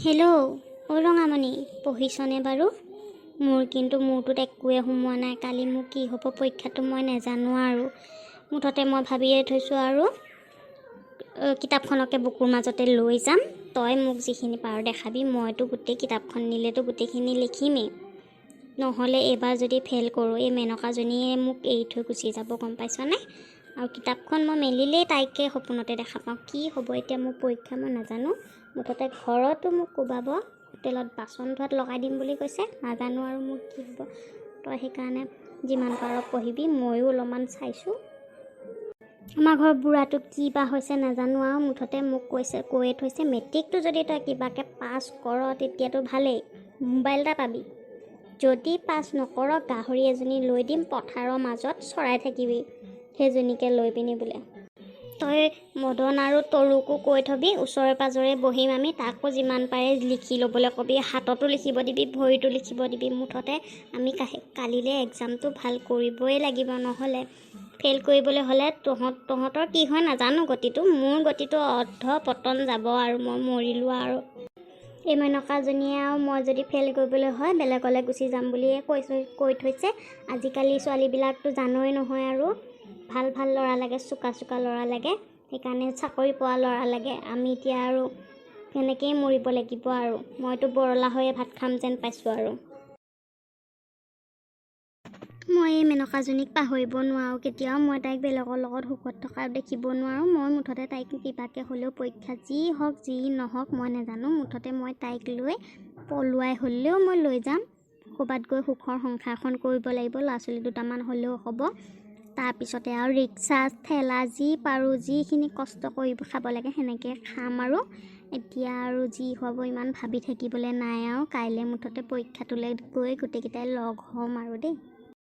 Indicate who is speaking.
Speaker 1: Hello' অ' ৰঙামণি, পঢ়িছনে বাৰু? মোৰ কিন্তু মূৰটোত একোৱে সোমোৱা নাই। কালি মোৰ কি হ'ব পৰীক্ষাটো মই নাজানো আৰু। মুঠতে মই ভাবিয়ে থৈছোঁ আৰু কিতাপখনকে বুকুৰ মাজতে লৈ যাম। তই মোক যিখিনি পাৰ দেখাবি। মইতো গোটেই কিতাপখন নিলেতো গোটেইখিনি লিখিমেই। নহ'লে এইবাৰ যদি ফেইল কৰোঁ, এই মেনকাজনীয়ে মোক এৰি থৈ গুচি যাব, গম পাইছনে? আৰু কিতাপখন মই মেলিলেই তাইকে সপোনতে দেখা পাওঁ। কি হ'ব এতিয়া মোৰ পৰীক্ষা মই নাজানো। মুঠতে ঘৰতো মোক কোবাব, হোটেলত বাচন ধোৱাত লগাই দিম বুলি কৈছে। নাজানো আৰু মোৰ কি হ'ব। তই সেইকাৰণে যিমান পাৰ পঢ়িবি। ময়ো অলপমান চাইছোঁ। আমাৰ ঘৰৰ বুঢ়াটো কি বা হৈছে নাজানো আৰু। মুঠতে মোক কৈছে, কৈয়ে থৈছে, মেট্ৰিকটো যদি তই কিবাকৈ পাছ কৰ তেতিয়াতো ভালেই, মোবাইল এটা পাবি। যদি পাছ নকৰ, গাহৰি এজনী লৈ দিম, পথাৰৰ মাজত চৰাই থাকিবি সেইজনীকে লৈ পিনি বোলে। তই মদন আৰু তৰুকো কৈ থবি, ওচৰে পাঁজৰে বহিম আমি। তাকো যিমান পাৰে লিখি ল'বলৈ কবি, হাততো লিখিব দিবি, ভৰিতো লিখিব দিবি। মুঠতে আমি কালিলৈ এক্সামটো ভাল কৰিবই লাগিব। নহ'লে ফেইল কৰিবলৈ হ'লে তহঁতৰ কি হয় নাজানো গতিটো, মোৰ গতিটো অৰ্ধ পতন যাব আৰু মই মৰিলোঁ আৰু। এই মেনকাজনীয়ে আৰু মই যদি ফেইল কৰিবলৈ হয় বেলেগলৈ গুচি যাম বুলিয়ে কৈছে, কৈ থৈছে। আজিকালি ছোৱালীবিলাকতো জানই নহয় আৰু, ভাল ভাল ল'ৰা লাগে, চোকা চোকা ল'ৰা লাগে, সেইকাৰণে চাকৰি পোৱা ল'ৰা লাগে। আমি এতিয়া আৰু সেনেকৈয়ে মৰিব লাগিব আৰু। মইতো বৰলা হৈয়ে ভাত খাম যেন পাইছোঁ আৰু। মই এই মেনকাজনীক পাহৰিব নোৱাৰোঁ কেতিয়াও। মই তাইক বেলেগৰ লগত সুখত থকা দেখিব নোৱাৰোঁ। মই মুঠতে তাইক কিবাকৈ হ'লেও, পৰীক্ষা যি হওক যি নহওক মই নাজানো, মুঠতে মই তাইক লৈ পলুৱাই হ'লেও মই লৈ যাম। ক'ৰবাত গৈ সুখৰ সংসাৰখন কৰিব লাগিব, ল'ৰা ছোৱালী দুটামান হ'লেও হ'ব। তাৰপিছতে আৰু ৰিক্সা ঠেলা যি পাৰোঁ, যিখিনি কষ্ট কৰি খাব লাগে সেনেকৈ খাম আৰু। এতিয়া আৰু যি হ'ব ইমান ভাবি থাকিবলৈ নাই আৰু। কাইলৈ মুঠতে পৰীক্ষাটোলৈ গৈ গোটেইকেইটাই লগ হ'ম আৰু দেই।